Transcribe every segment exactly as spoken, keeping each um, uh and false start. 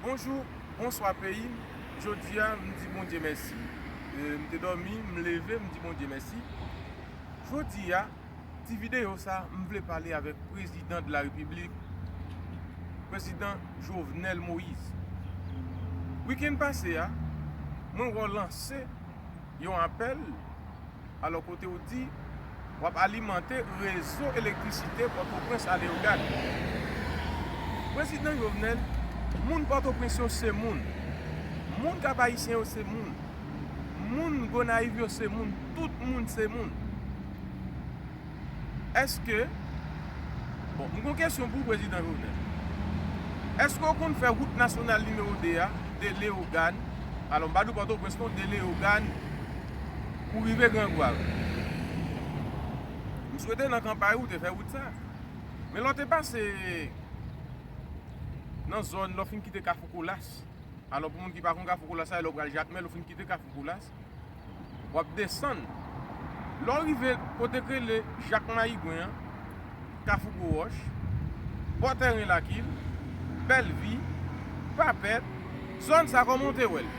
Bonjou, bonswa peyi m. Jodi a, m di Bondye mèsi. E, m te dòmi, m leve, m di Bondye mèsi. Jodi a, ti videyo sa, m vle pale avèk Prezidan de la Repiblik, Prezidan Jovenel Moïse. Wikenn pase a, mwen wè w lanse yon apèl, alò kote w di w ap alimante rezo elektrisite Pòtoprens a Leyogàn. Prezidan Jovenel, moun Pòtoprens yo se moun. Moun Kap Ayisyen yo se moun. Moun Gonayiv yo se moun. Tout moun se moun. Èske, bon, m gon kesyon pou w, Prezidan Jovenel. Èske w konn fè wout nasyonal nimewo de a, de Leyogàn, alò, m pa di w Pòtoprens non, de Leyogàn, pou rive Gran Gwav? M swete nan kanpay ou te fè wout sa. Men lè w te pase nan zòn, lè w fin kite Kafou Kolas, alò, pou moun ki pa konn Kafou Kolas la, lè w pral Jakmèl, ou fin kite Kafou Kolas, w ap desann. Lè w rive kote k rele Jak Mayigwen an, Kafou Gwo Wòch, bò tèren Lakil, Bèlvi, Papèt, zòn sa kòman w te wè l?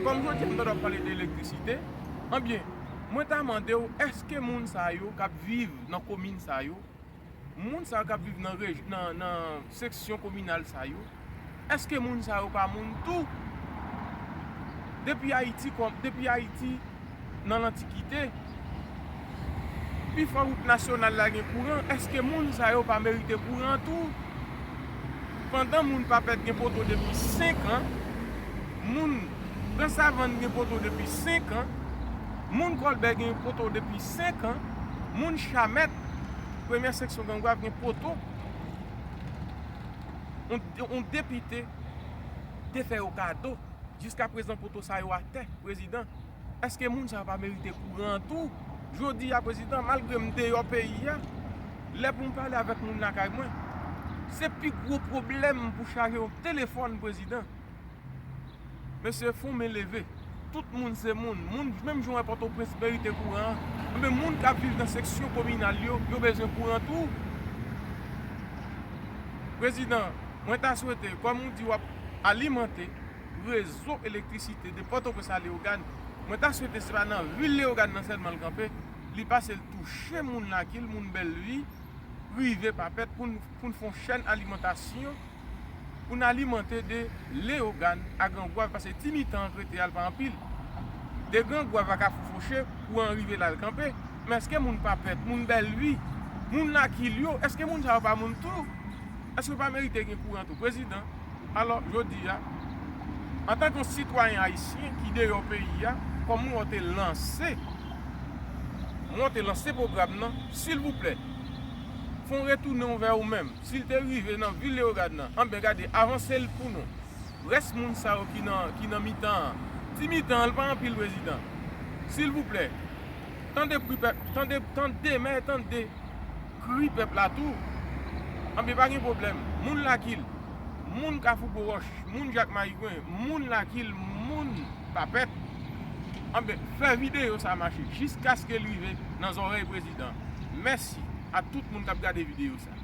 Kòm jodi a m tande w ap pale de elektrisite, anbyen, mwen ta mande w, èske moun sa yo k ap viv nan komin sa yo, moun sa yo k ap viv nan rejyon, nan, nan seksyon kominal sa yo, èske moun sa yo pa moun tou? Depi Ayiti, kòm, depi Ayiti, nan lantikite, pifò wout nasyonal la gen kouran, èske moun sa yo pa merite kouran tou? Pandan moun Papèt gen poto depi senk an, moun Gran Savann gen poto depi senk an, moun Kòlbè gen poto depi senk an, moun Chamèt, premyè seksyon Gran Gwav gen poto. Yon, yon depite te fè yo kado. Jiskaprezan poto sa yo atè, Prezidan. Èske moun sa yo pa merite kouran tou? Jodi a, Prezidan, malgre m deyò peyi a, lè pou m pale avèk moun lakay mwen, se pi gwo pwoblèm pou chaje yon telefòn, Prezidan. Mesye, fon men leve. Tout moun se moun. Moun, menm jan w wè Pòtoprens merite kouran an, men moun k ap viv nan seksyon kominal yo, yo bezwen kouran tou. Prezidan, mwen ta swete, kòm ou di w ap alimante rezo elektrisite de Pòtoprens a Leyogàn, mwen ta swete se pa nan vil Leyogàn nan sèlman l kanpe, li pase l touche moun Lakil, moun Bèlvi, rive Papèt pou n, pou n fè yon chèn alimantasyon, pou n alimante de Leyogàn a Gran Gwav, paske ti mitan an k rete a l pa anpil. De Gran Gwav a Kafou Foche, kouran an rive la l kanpe. Men èske moun Papèt, moun Bèlvi, moun Lakil yo, èske moun sa yo pa moun tou? Èske yo pa merite gen kouran tou, Prezidan? Alò, jodi a, antanke yon sitwayen ayisyen ki deyò peyi a, kòm mwen te lanse, mwen te lanse pwogram nan, silvouplè, fon retounen w vè ou menm. Si l te rive nan vil Leyogàn nan, anben gade, avanse l pou nou. Rès moun sa yo ki nan, ki nan mitan an, ti mitan an, l pa anpil, Prezidan. Silvouplè, tande pri pèp, tande, tande, men tande kri pèp la tou. Anben, pa gen pwoblèm. Moun Lakil, moun Kafou Gwo Wòch, moun Jak Mayigwen, moun Lakil, moun Papèt, anben, fè videyo sa mache jiskaske l rive nan zòrèy Prezidan. Mèsi a tout moun k ap gade videyo sa.